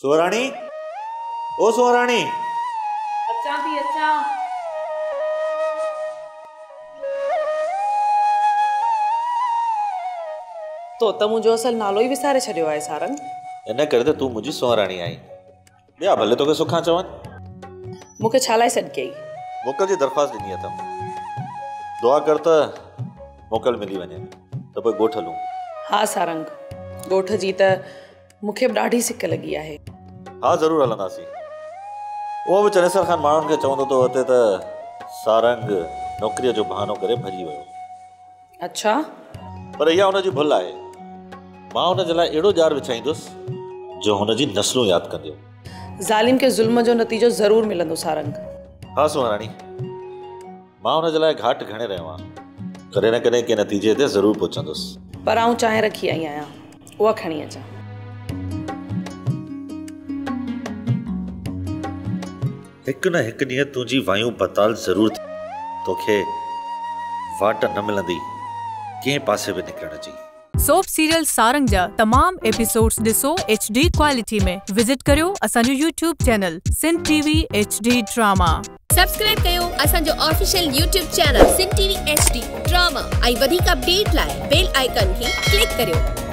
سوراڻي، او سوراڻي. اچان ٿي اچان. تو ته منهنجو اصل نالو ئي وساري ڇڏيو آهي سارنگ. ان ڪري ته تون منهنجي سوراڻي آهين. ٻيا ڀلي توکي سکان چون. مون کي ڇا لاءِ سڏ ڪيئي؟ موڪل جي درخواست ڏني اٿم. دعا ڪر ته موڪل ملي وڃي ته پوءِ ڳوٺ هلون. ها سارنگ، ڳوٺ جي ته مون کي به ڏاڍي سڪ لڳي آهي. ها ضرور هلنداسين. اهو به چنيسر خان ماڻهن کي چوندو ٿو وتي ته سارنگ نوڪريءَ جو بهانو ڪري ڀڄي ويو. اڇا. پر اها هن جي ڀل آهي. مان هن جي لاءِ اهڙو ڄار وڇائيندس جو هن جي نسلون ياد ڪنديون. ظالم کي ظلم جو نتيجو ضرور ملندو سارنگ. ها سوهراڻي، مان هن جي لاءِ گهاٽ گهڻي رهيو آهيان. ڪڏهن نه ڪڏهن ڪنهن نتيجي تي ضرور پهچندس. پر آئون چانهه رکي آئي آهيان، اها کڻي اچان. هڪ نه هڪ ڏينهن تنهنجي وايون بتال ضرور ٿي. توکي واٽ نه ملندي ڪنهن پاسي به نڪرڻ جي. سوپ سيريل سارنگ جا تمام ايپيسوڊز ڏسو ايڇ ڊي ڪوالٽي ۾. وزٽ ڪريو اسان جو YouTube channel Sindh T V H D drama. Subscribe ڪيو اسان جو official YouTube channel Sindh T V H D drama ۽ وڌيڪ اپڊيٽ لاءِ بيل آئيڪن کي ڪلڪ ڪريو.